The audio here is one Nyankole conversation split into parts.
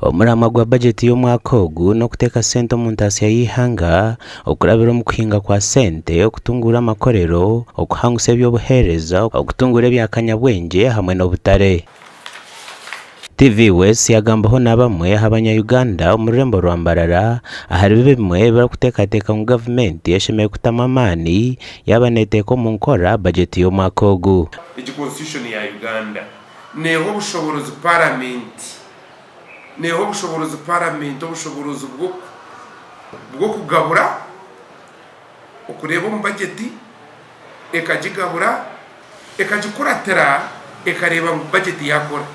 Omuramwa gwa bajeti y'omwaka ogu n'okuteeka sente omu ntaasya y'eihanga okurabira omu kuhinga kwa sente, okutunguura amakorero, okuhangusya eby'obuheereza, okutunguura ebya kanyabwengye hamwe n'obutare. TV West yagambaho na bamwe aha banya Uganda omu rurembo rwa Mbarara ahari bimwe ebi barikuteekateeka ngu gavumenti eshemereire kutamu amaani yaaba neeteeka omu nkora bajeti y'omwaka ogu. Egi constitution ya Uganda neeha obushoborozi paramenti neeha obushoborozi paramenti obushoborozi bw'okugabura, okureeba omu bajeti ekagigabura, ekagikuratira ekareeba ngu bajeti yaakora.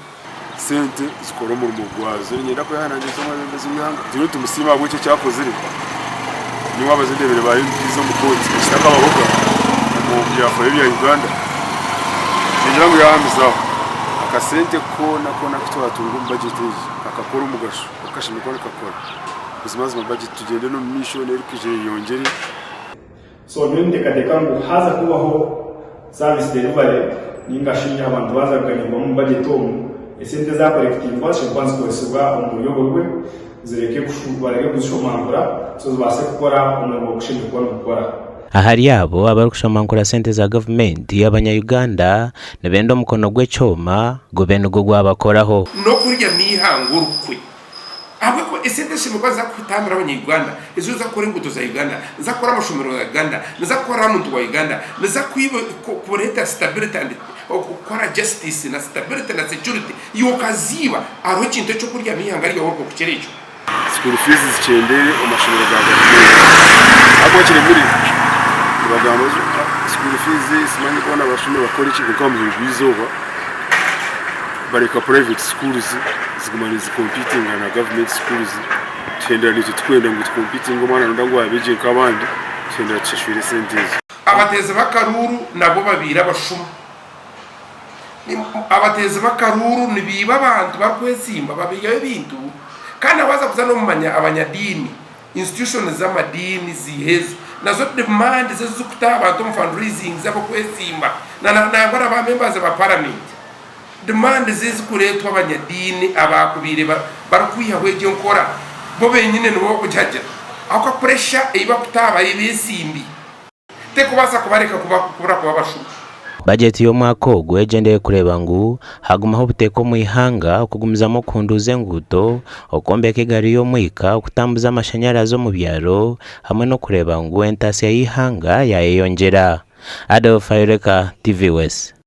Sente zikora omurimo gwazo. Niinyenda kwehanangiriza omwebembezi w'eihanga. Turiyo nitumusiima ahabw'eki eki akozire. Nyowe abaze ndebire ba MPs omu kooti ekitakabahoga omu byafaayo bya Uganda. Ningira ngu yaahamizaho akasente koona koona aku twatunga omu bajeti egi kakakora omugasho oku kashemereire kuba nikakora. Buzimazima bajeti tugyende n'omu maisho n'erikwija eyeyongyere. So nyowe ninteekateeka ngu haaza kubaho service delivery ninga shi abantu baaza kuganyirwamu omu budget omu, esente ezakorekitingwa zishemereire kuba nizikoresibwa omu buryo oburwe zireke bareke kuzishomankura so zibaase kukora omurimo ogu zishemereire kuba nigukora. Ahari abo abarikushomankura sente za gavumenti, abanya Uganda nibenda omukono gw'ekyoma gube nigwo gwabakoraho. N'okurya n'eihanga orukwe. Ahabw'okuba esente ezishemereire kuba niza kutambira abanya-Uganda, ezo niza kukora enguuto za Uganda, niza kukora amashomero ga Uganda, niza kukora muntu wa Uganda, niza kureeta stability and kukora justice na stability na security, iwe okaziiba, hariho ekintu eky'okurya n'eihanga ryawe orikukira ekyo? School fees zikyendere omu mashomero ga gavumenti ahabw'okuba kiremire nibagamba ngu school fees simanyi boona abashome bakore ki kwonka aha muheru gw'eizooba bareka private schools ziguma nizi competinga na government schools tuhendera naitwe tukwenda ngu tu competinge omwana noyenda ngu abe gye nk'abandi tuhendera tushashwire esente ezo. Abateezi b'akaruuru nabo babaire abashuma. Abateezi b'akaruuru nibiiba abantu barikwetsimba babaihaho ebintu kandi waaza kuza n'omu abanyadiini, institutions z'amadiini ziiha ezo nazo demands ezi zirikuta abantu omu fundraising z'abarikwetsimba nangwa na ba members ba parliament. Demands ezirikureetwa abanyadiini abaakubaire barikwihaho egyo enkora bo benyine nibo barikugihagira ahabw'okuba pressure ei barikuta aha beetsimbi Terikubaasa kubareka kubura kuba abashuma. Bajeti y'omwaka ogu egyendeire kureeba ngu hagumaho obuteeka omu ihanga, okugumizamu okuhunduuza enguuto, okwombeka egaari y'omwika, okutambuza amashanyarazi omu byaro hamwe n'okureeba ngu entaasya y'eihanga yayeyongyera. Adolf Ayoreka, TV West.